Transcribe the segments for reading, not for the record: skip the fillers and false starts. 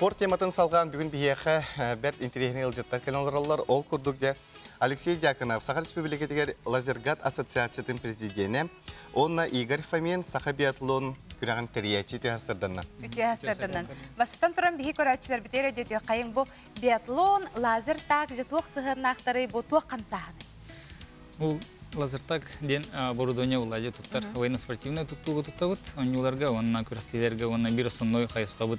Спорт тематын салҕаан бүгүн биһиэхэ бэрт интэриэһинэй ыалдьыттар кэлэн олороллор. Ол курдук дьэ Алексей Дьяконов, Саха Республикатыгар Лазергат ассоциациятын президенэ, уонна Игорь Фомин, Саха биатлон күрэҕин тэрийээччи үтүө сарсыарданнан. Үтүө сарсыарданнан. Бастатан туран биһи көрөөччүлэрбитигэр өйдөтүөх хайыҥ бу биатлон, лазертаг дьэ туох сыһыаннаахтарый, бу туох хамсааһыный? Бу лазертаг диэн оборудование буолла туттар военно-спортивнай туттууга туттабыт оонньууларга уонна күрэхтэһиилэргэ уонна биир основной хайысхабыт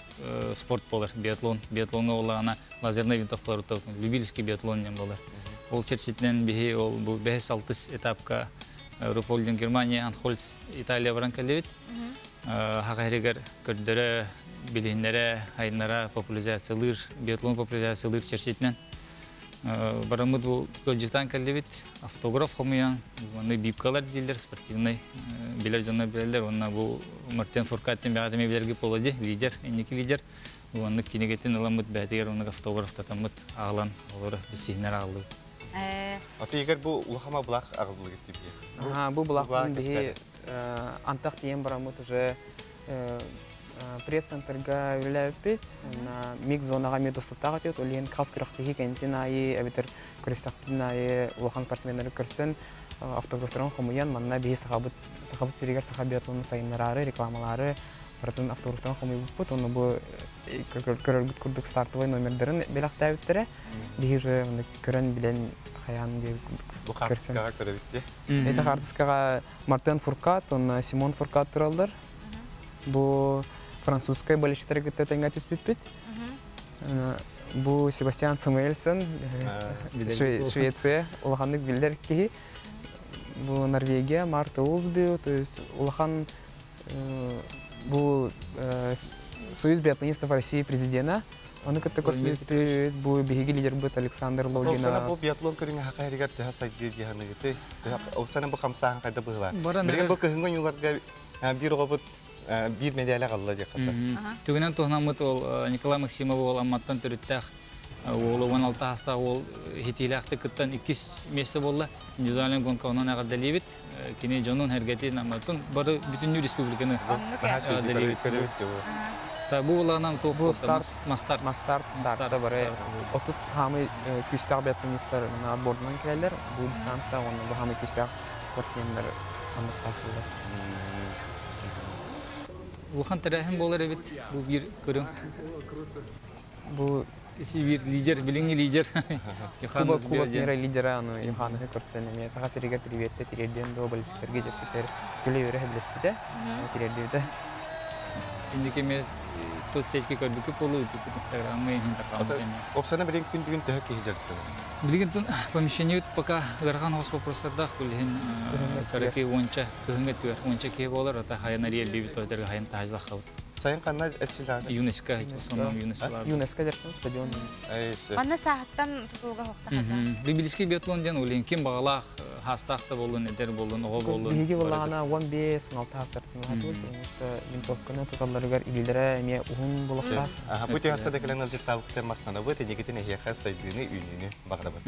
спорт буолар биатлон. Биатлоҥҥа буоллаҕына лазернай винтовкалар туттабыт, любительский биатлон диэн буолар. Ол чэрчитинэн биһи ол бу бэһис-алтыс этапка Рупольдинг Германия, Анхольц Италия баран кэллибит. Хаха иһигэр көрдөрө, билиһиннэрэ, айыннара популяризациялыыр, биатлон популяризациялыыр чэрчитинэн Бараммыт бу ыалдьытаан кэллибит, автограф хомуйан, маннык бипкалар дииллэр, спортивный билэр дьоннор билэллэр уонна бу Мартен Фуркат диэн бэҕэтэ эмиэ билэрги полоди, лидер, инники лидер. Оннук кинигэтин ыламмыт бэйэтигэр оннук автограф татаммыт аҕалан олору биссиһиннэр аҕаллыбыт. Аты егер бу улахама булах аҕаллыгыт тибиэ. Бу булахпын биһи антах тиийэн бараммыт уже пресс-центрга үлэлээбиппит. Миг зонаҕа эмиэ доступтаах этибит. Ол иһин хас күрэхтэһии кэнтин аайы эбэтэр көрүстэхпитин аайы улахан спортсменнары көрсөн автографтарын хомуйан манна биһи сахабыт сахабыт сиригэр саха биатлонун сайыннараары, рекламалаары барытын автографтарын хомуйбуппут. Онно бу көрөргүт курдук стартовай номердарын бэлэхтээбиттэрэ. Биһи уже көрөн билэн хайаан диэбит Бу хаартыскаҕа көрөбүт дии. Ити хаартыскаҕа Мартен Фуркат уонна Симон Фуркат тураллар. Бу французскай болельщиктары кытта тэҥҥэ түспүппүт. Бу Себастьян Самуэльсон, Швеция улаханнык биллэр киһи. Бу Норвегия, Марта Улсбю, то есть улахан бу Союз биатлонистов России президена. Ону кытта көрсүбүппүт, бу биһиги лидербыт Александр Логинов. Бу биатлон көрүҥэ хаха иһигэр төһө сайдыы диэханыгыты, Оксана бу хамсааһын хайда быһыылаах. Билигин бу кыһыҥҥы ойууларга биир оҕобут биир нэдиэлэ қалла диэххэ. Түгэнэн туһанаммыт ол Николай Максимов уол Амматтан төрүттээх уолу 16 аастаах уол хитиилээхтик кыттан иккис миэстэ буолла. Индивидуальный гонка онон эҕэрдэлиибит. Кини дьонун эргэтин Амматын бары бүтүннүү республиканы эҕэрдэлиибит. Бу улаанам туох Бу старт мастарт мастарт старта бары отут хаамый күүстээх биатлонистар отбордунан кэлэллэр. Бу дистанция уонна бу хаамый күүстээх спортсменнар манна стартыыллар. Улахан тэрээһин буолар эбит бу биир көрүҥ. Бу биир лидер, билиҥҥи лидер. Кубок Кубок мира лидера аны Йоханнеһы көрсөн эмиэ Саха сиригэр приветте тириэрдиэн дуо болельщиктарга дьэппитэр күлэ-үөрэ сөбүлэспитэ тириэрдибитэ. Инники эмиэ соцсетьке көрбүккүт буолуо, ыыппыт Инстаграмҥа иһин тарҕаммыт эмиэ. Оксана билигин күн бүгүн төһө киһи дьарыктанар? Билигин помещениебит пока ыарахан хос вопростардаах билигин караки уонча кыһыҥҥы өттүгэр уонча киһи буолар, ата хайан арыйар бит хайан таһажлаххабыт. Сайын ханна эрчиллэҕин? ЮНЕСКО, в основном ЮНЕСКО. ЮНЕСКО дьарыктан стадион. Манна сааһыттан тутулуга суохтаах. Любительский биатлон диэн улин ким баҕалаах хаастаах да буоллун, эдэр буоллун, оҕо буоллун. Биһиги буоллаҕына 15-16 хаастартан улаатыбыт, потому что винтовканы туталларыгар илиилэрэ эмиэ уһун буолуохтаах. Бу түһэ сада кэлэн ылдьыттаабыттар махтанабыт, инникитин эһиэхэ сайдыыны, үүнүүнү баҕарабыт.